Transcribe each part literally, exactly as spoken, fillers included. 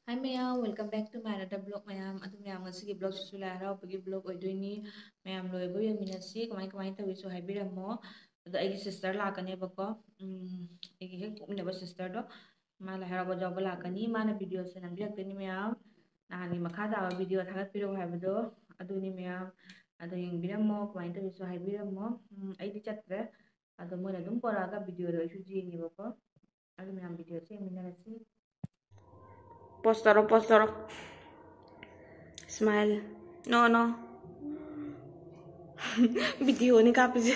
Hi ꯃꯌꯥꯝ, welcome back to my another vlog ꯃꯌꯥꯝ꯫ ꯑꯗꯨ ꯃꯌꯥꯝ, ꯉꯁꯤꯒꯤ vlogꯁꯤꯁꯨ ꯂꯥꯏ ꯍꯔꯥꯎꯕꯒꯤ vlog ꯑꯣꯏꯗꯣꯏꯅꯤ꯫ ꯃꯌꯥꯝ ꯂꯣꯏꯕ ꯌꯦꯡꯃꯤꯟꯅꯁꯤ, ꯀꯃꯥꯏ ꯀꯃꯥꯏꯅ ꯇꯧꯏꯁꯨ ꯍꯥꯏꯕꯤꯔꯝꯃꯣ꯫ ꯑꯗꯣ ꯑꯩꯒꯤ sister ꯂꯥꯛꯀꯅꯦꯕꯀꯣ, ꯎꯝ, ꯑꯩꯒꯤ ꯍꯦꯛ ꯄꯣꯛꯃꯤꯟꯅꯕ sisterꯗꯣ, ꯃꯥ ꯂꯥꯏ ꯍꯔꯥꯎꯕ ꯌꯥꯎꯕ ꯂꯥꯛꯀꯅꯤ꯫ ꯃꯥꯅ videoꯁꯦ ꯅꯝꯕꯤꯔꯛꯇꯣꯏꯅꯤ ꯃꯌꯥꯝ꯫ ꯅꯍꯥꯟꯒꯤ ꯃꯈꯥ ꯇꯥꯕ video ꯊꯥꯒꯠꯄꯤꯔꯛꯑꯣ ꯍꯥꯏꯕꯗꯣ ꯑꯗꯨꯅꯤ ꯃꯌꯥꯝ꯫ ꯑꯗꯣ ꯌꯦꯡꯕꯤꯔꯝꯃꯣ, ꯀꯃꯥꯏꯅ ꯇꯧꯏꯁꯨ ꯍꯥꯏꯕꯤꯔꯝꯃꯣ꯫ ꯎꯝ, ꯑꯩꯗꯤ ꯆꯠꯇ꯭ꯔꯦ꯫ ꯑꯗꯣ ꯃꯣꯏꯅ ꯑꯗꯨꯝ ꯄꯣꯔꯛꯑꯒ videoꯗꯣ ꯑꯩꯁꯨ ꯌꯦꯡꯉꯦꯕꯀꯣ꯫ ꯑꯗꯨ ꯃꯌꯥꯝ videoꯁꯦ ꯌꯦꯡꯃꯤꯟꯅꯔꯁꯤ꯫ Pose ꯇꯧꯔꯣ, pose ꯇꯧꯔꯣ꯫ Smile. No, no. Videoꯅꯤ ꯀꯥꯞꯄꯤꯁꯦ꯫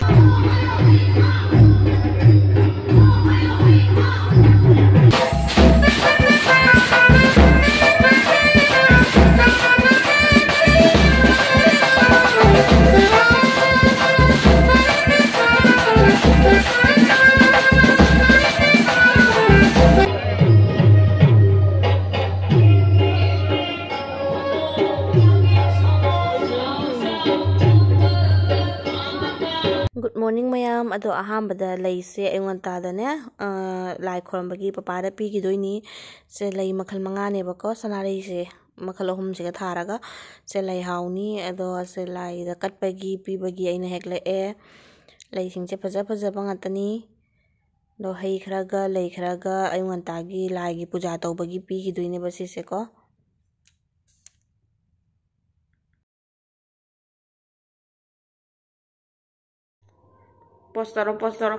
Good morning ꯃꯌꯥꯝ꯫ ꯑꯗꯣ ꯑꯍꯥꯟꯕꯗ ꯂꯩꯁꯦ ꯑꯌꯨꯛ ꯉꯟꯇꯥꯗꯅꯦ, ꯑ, ꯂꯥꯏ ꯈꯣꯏꯔꯝꯕꯒꯤ ꯄꯄꯥꯗ ꯄꯤꯈꯤꯗꯣꯏꯅꯤ꯫ ꯁꯦ ꯂꯩ ꯃꯈꯜ ꯃꯉꯥꯅꯦꯕꯀꯣ, ꯁꯅꯥꯔꯩꯁꯦ ꯃꯈꯜ ꯑꯍꯨꯝꯁꯤꯒ ꯊꯥꯔꯒ꯫ ꯁꯦ ꯂꯩ ꯍꯥꯎꯅꯤ꯫ ꯑꯗꯣ ꯁꯦ ꯂꯥꯏꯗ ꯀꯠꯄꯒꯤ ꯄꯤꯕꯒꯤ ꯑꯩꯅ ꯍꯦꯛꯂꯛꯑꯦ꯫ ꯂꯩꯁꯤꯡꯁꯦ ꯐꯖ ꯐꯖꯕ ꯉꯥꯛꯇꯅꯤ꯫ ꯑꯗꯣ ꯍꯩ ꯈꯔꯒ ꯂꯩ ꯈꯔꯒ ꯑꯌꯨꯛ ꯉꯟꯇꯥꯒꯤ ꯂꯥꯏꯒꯤ ꯄꯨꯖꯥ ꯇꯧꯕꯒꯤ ꯄꯤꯈꯤꯗꯣꯏꯅꯦꯕ ꯁꯤꯁꯦꯀꯣ꯫ Pose ꯇꯧꯔꯣ, pose ꯇꯧꯔꯣ꯫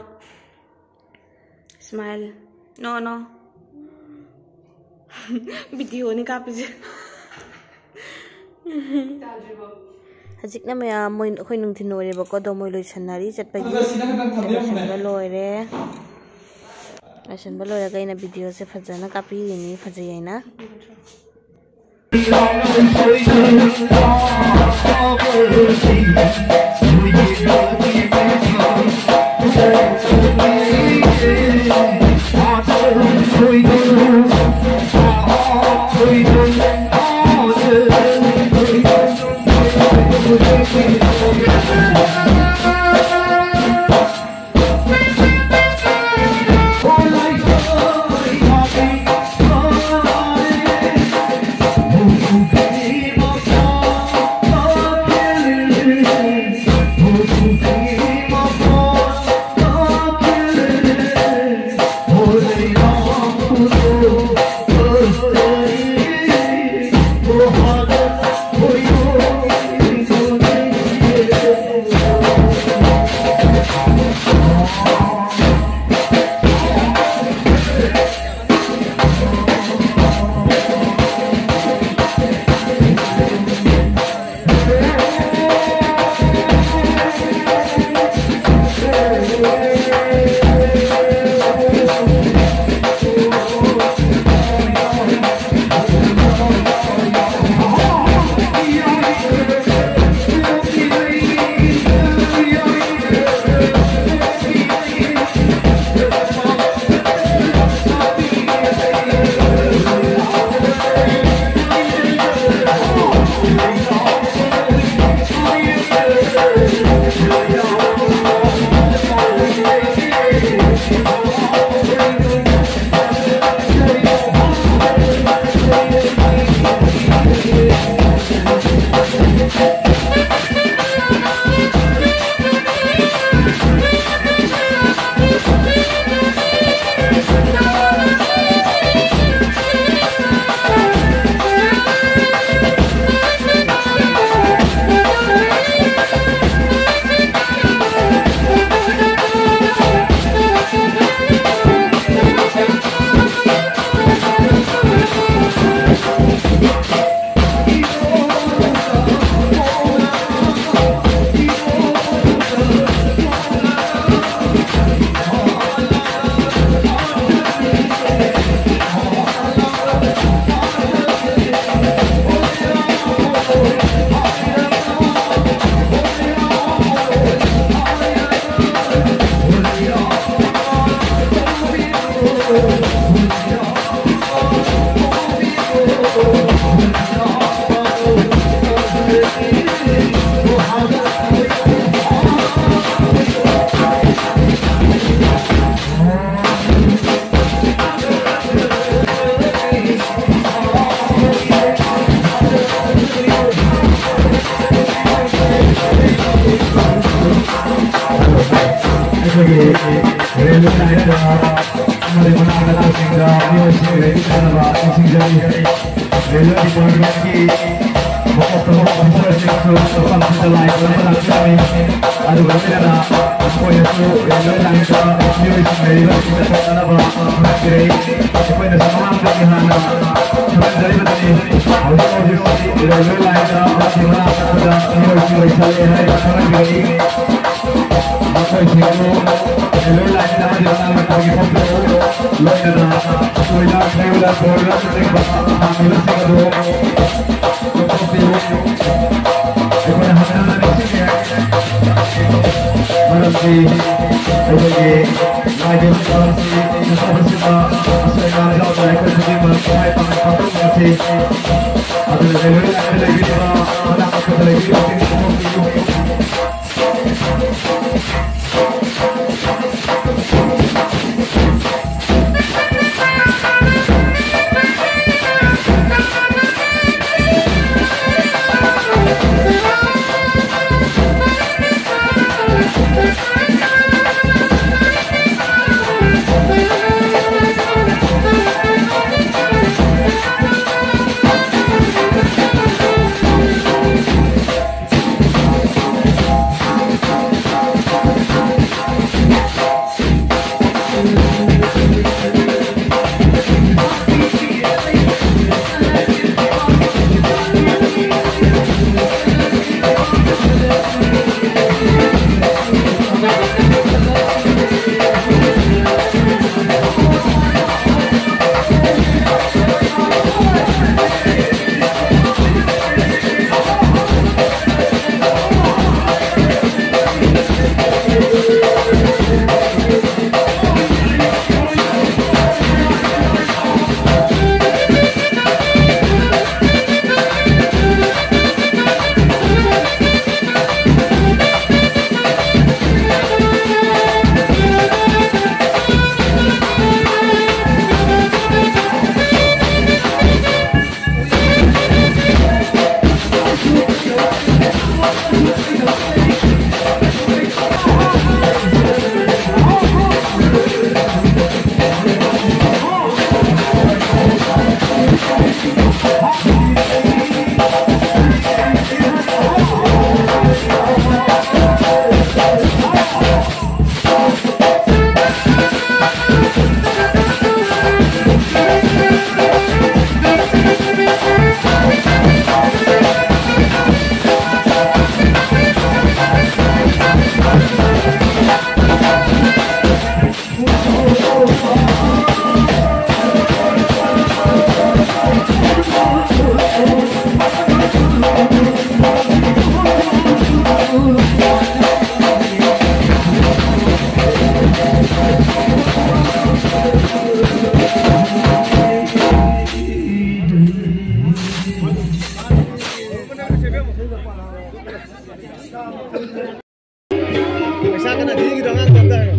Smile. No, no. Videoꯅꯤ ꯀꯥꯞꯄꯤꯁꯦ꯫ ꯍꯧꯖꯤꯛꯅ ꯃꯌꯥꯝ ꯃꯣꯏ, ꯑꯩꯈꯣꯏ ꯅꯨꯡꯊꯤꯜ ꯑꯣꯏꯔꯦꯕꯀꯣ, ꯑꯗꯣ ꯃꯣꯏ ꯂꯣꯏꯁꯟꯅꯔꯤ ꯆꯠꯄꯒꯤ꯫ ꯂꯣꯏꯁꯟꯕ ꯂꯣꯏꯔꯦ꯫ ꯂꯣꯏꯁꯟꯕ ꯂꯣꯏꯔꯒ ꯑꯩꯅ videoꯁꯦ ꯐꯖꯅ ꯀꯥꯞꯄꯤꯔꯤꯅꯤ, ꯐꯖꯩ ꯍꯥꯏꯅ꯫ ꯍꯥꯏꯔꯒ ꯑꯃꯗꯤ ꯃꯅꯥꯛ ꯅꯛꯄꯁꯤꯡꯗ ꯃꯤꯑꯣꯏꯁꯤꯡ ꯂꯩꯕꯤꯗꯅꯕ ꯅꯤꯡꯁꯤꯡꯖꯔꯤ꯫ ꯔꯦꯜꯋꯦ ꯗꯤꯄꯥꯔꯠꯃꯦꯟꯠꯀꯤ ꯃꯀꯣꯛ ꯊꯣꯡꯕ ꯑꯣꯐꯤꯁꯥꯔꯁꯤꯡꯁꯨ ꯃꯐꯝꯁꯤꯗ ꯂꯥꯏ ꯈꯨꯔꯨꯝꯕ ꯂꯥꯛꯄꯤꯔꯝꯃꯤ꯫ ꯑꯗꯨꯒ ꯂꯣꯏꯅꯅ ꯃꯈꯣꯏꯅꯁꯨ ꯔꯦꯜꯋꯦ ꯂꯥꯏꯟꯗ ꯃꯤꯑꯣꯏꯁꯤꯡ ꯂꯩꯔꯤꯕꯁꯤꯡꯗ ꯊꯣꯛꯅꯅꯕ ꯍꯣꯠꯅꯕꯤꯔꯛꯏ꯫ ꯑꯩꯈꯣꯏꯅꯁꯨ ꯃꯃꯥꯡꯗꯒꯤ ꯍꯥꯟꯅ ꯈꯪꯍꯟꯖꯔꯤꯕꯗꯨꯅꯤ꯫ ꯍꯧꯖꯤꯛ ꯍꯧꯖꯤꯛ ꯔꯦꯜꯋꯦ ꯂꯥꯏꯟꯗ ꯑꯃꯗꯤ ꯃꯅꯥꯛ ꯅꯛꯄꯗ ꯃꯤꯑꯣꯏꯁꯤꯡ ꯂꯩꯁꯜꯂꯦ ꯍꯥꯏꯅ ꯈꯪꯍꯟꯕꯤꯔꯛꯏ꯫ ꯃꯈꯣꯏꯁꯤꯡꯗꯨ ꯔꯦꯜꯋꯦ ꯂꯥꯏꯟ ꯑꯃꯗꯤ ꯃꯅꯥꯛ ꯅꯛꯄꯗꯒꯤ ꯊꯣꯛꯄꯤꯔꯛꯎ꯫ ꯂꯣꯏꯅꯅ ꯀꯣꯏꯂꯥ, ꯀꯣꯏꯂꯥ, ꯀꯣꯏꯂꯥ ꯅꯆꯤꯡꯕ ꯍꯥꯡꯂꯤꯕꯁꯤꯡ ꯑꯗꯨ ꯂꯧꯊꯣꯛꯄꯤꯌꯨ꯫ ꯑꯩꯈꯣꯏꯅ ꯍꯟꯅ ꯍꯟꯅ ꯅꯤꯡꯁꯤꯡꯉꯦ꯫ ꯃꯔꯝꯗꯤ ꯑꯩꯈꯣꯏꯒꯤ ꯂꯥꯏꯒꯤ ꯃꯇꯝꯁꯤ ꯆꯠꯊꯣꯛꯄꯁꯤꯗ ꯑꯁꯣꯏ ꯑꯉꯥꯝ ꯌꯥꯎꯗꯅ ꯑꯩꯈꯣꯏ ꯈꯨꯗꯤꯡꯃꯛ ꯃꯥꯏ ꯄꯥꯛꯅ ꯄꯥꯡꯊꯣꯛꯃꯤꯟꯅꯁꯤ꯫ ꯑꯗꯨꯅ ꯔꯦꯜꯋꯦ ꯂꯥꯏꯟꯗ ꯂꯩꯕꯤꯔꯤꯕ, ꯃꯅꯥꯛ ꯅꯛꯄꯗ ꯂꯩꯕꯤꯔꯤꯕꯁꯤꯡ ꯂꯧꯊꯣꯛꯄꯤꯌꯨ꯫ ꯄꯩꯁꯥ ꯀꯟꯅ ꯊꯤꯈꯤꯗꯣ ꯑꯉꯥꯡꯗꯣ ꯑꯝꯇ ꯍꯥꯏꯔꯣ꯫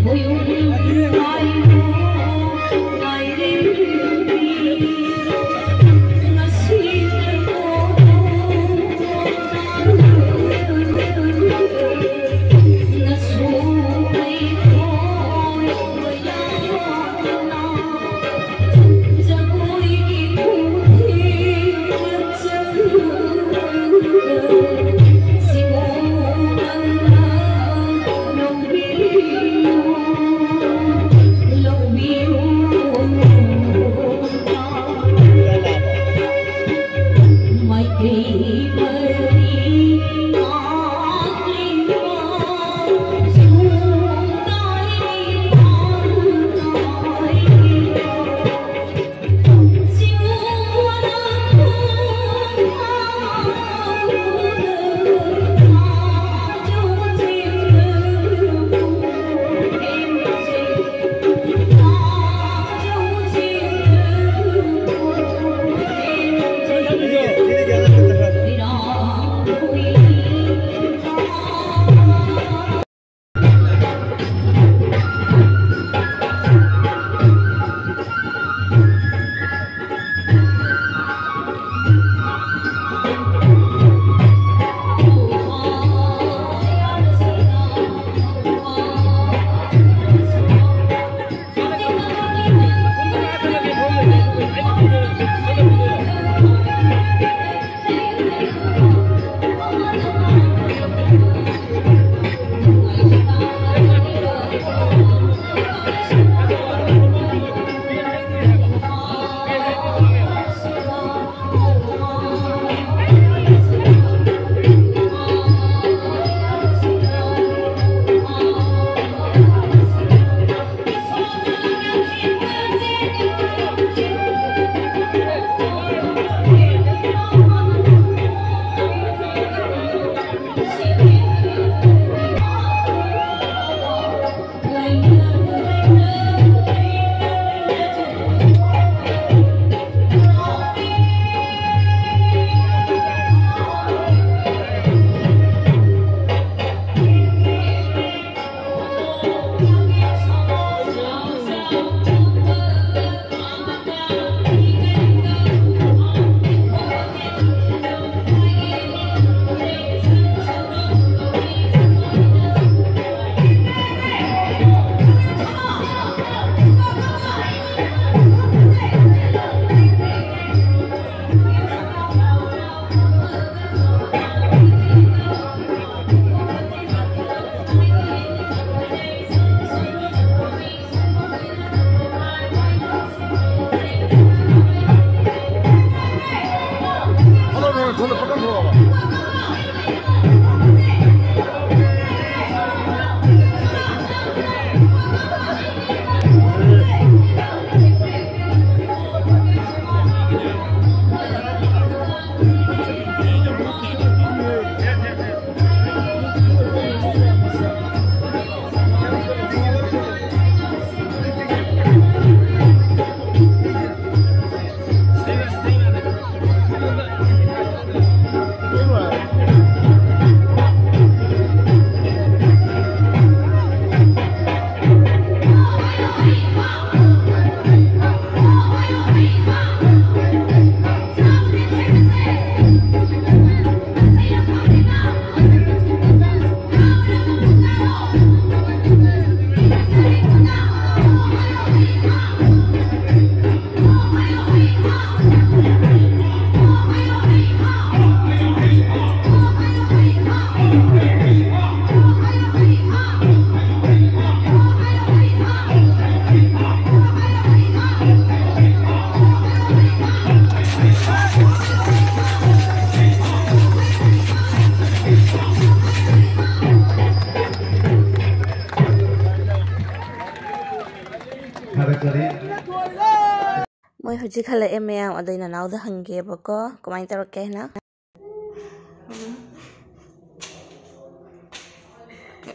ꯃꯣꯏ ꯍꯧꯖꯤꯛ ꯍꯜꯂꯛꯑꯦ ꯃꯌꯥꯝ, ꯑꯗꯩ ꯅꯅꯥꯎꯗ ꯍꯪꯒꯦꯕꯀꯣ, ꯀꯃꯥꯏꯅ ꯇꯧꯔꯛꯀꯦ ꯍꯥꯏꯅ꯫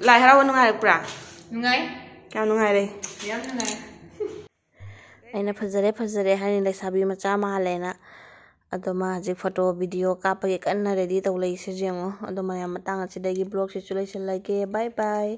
ꯂꯥꯏ ꯍꯔꯥꯎꯕ ꯅꯨꯡꯉꯥꯏꯔꯛꯄ꯭ꯔꯥ? ꯅꯨꯡꯉꯥꯏ꯫ ꯀꯌꯥꯝ ꯅꯨꯡꯉꯥꯏꯔꯦ? ꯌꯥꯝ ꯅꯨꯡꯉꯥꯏ꯫ ꯑꯩꯅ "ꯐꯖꯔꯦ, ꯐꯖꯔꯦ" ꯍꯥꯏꯅꯤ, ꯂꯩꯁꯥꯕꯤ ꯃꯆꯥ ꯃꯥꯜꯂꯦꯅ꯫ ꯑꯗꯣ ꯃꯥ ꯍꯧꯖꯤꯛ ꯐꯣꯇꯣ ꯚꯤꯗꯤꯑꯣ ꯀꯥꯞꯄꯒꯤ ꯀꯟꯅ ꯔꯦꯗꯤ ꯇꯧ ꯂꯩꯁꯦ ꯌꯦꯡꯉꯣ꯫ ꯑꯗꯣ ꯃꯌꯥꯝ, ꯃꯇꯥꯡ ꯑꯁꯤꯗꯒꯤ ꯕ꯭ꯂꯣꯒꯁꯤꯁꯨ ꯂꯣꯏꯁꯤꯜꯂꯒꯦ꯫ ꯕꯥꯏ ꯕꯥꯏ꯫